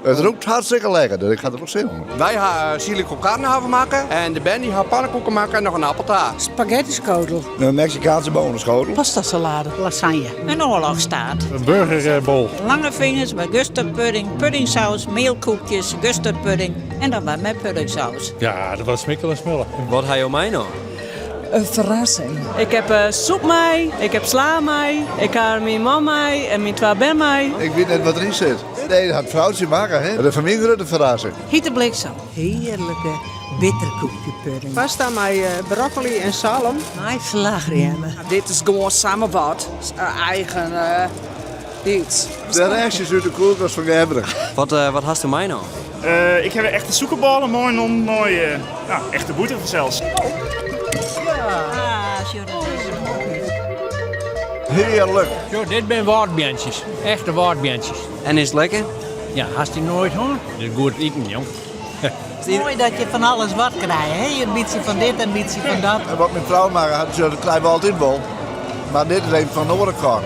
It rûkt hartstikke lekker, dus ik ha der wol sin oan. Wy ha chili con carne hawwe makke en de bern dy ha pannekoeken makke en noch in appeltaart. Spaghettischotel. In Meksikaanse boneschotel. Pastasalade. Lasagne. In oarlochstaart. In burgerbol. Lange vingers met custardpudding, puddingsaus, meelkoekjes, custardpudding en dan wat met puddingsaus. Ja, dat was smikkelen en smullen. Wat ha jo mei no? In ferrassing. Ik heb uh, soep mei, ik heb sla mei, ik ha myn man mei en myn twa bern mei. Ik wit net wat deryn sit. Nee, dat hat it froutsje makke, hè? Dat is foar my in grutte ferrassing. Hite bliksem. Hearlike bitterkoekjepudding. Pasta mei broccoli en salm. Mei slachrjemme. Dit is gewoan samar wat. Eigen iets. De restjes út de kuolkast fan Gerbrich. Wat, uh, wat hast mei no? Uh, ik ha echte sûkerbôle meinommen mei uh, nou, echte bûter fansels. Hearlik. Jo, dit binne wâldbeantsjes. Echte wâldbeantsjes. En is it lekker? Ja, hast dy noait hân? Dit is goed iten, jong. Moai dat je fan alles wat krije, hè? In bytsje fan dit en in bytsje fan dat. En wat myn frou makke hat, dat krije we altyd wol. Mar dit is even fan de oare kant.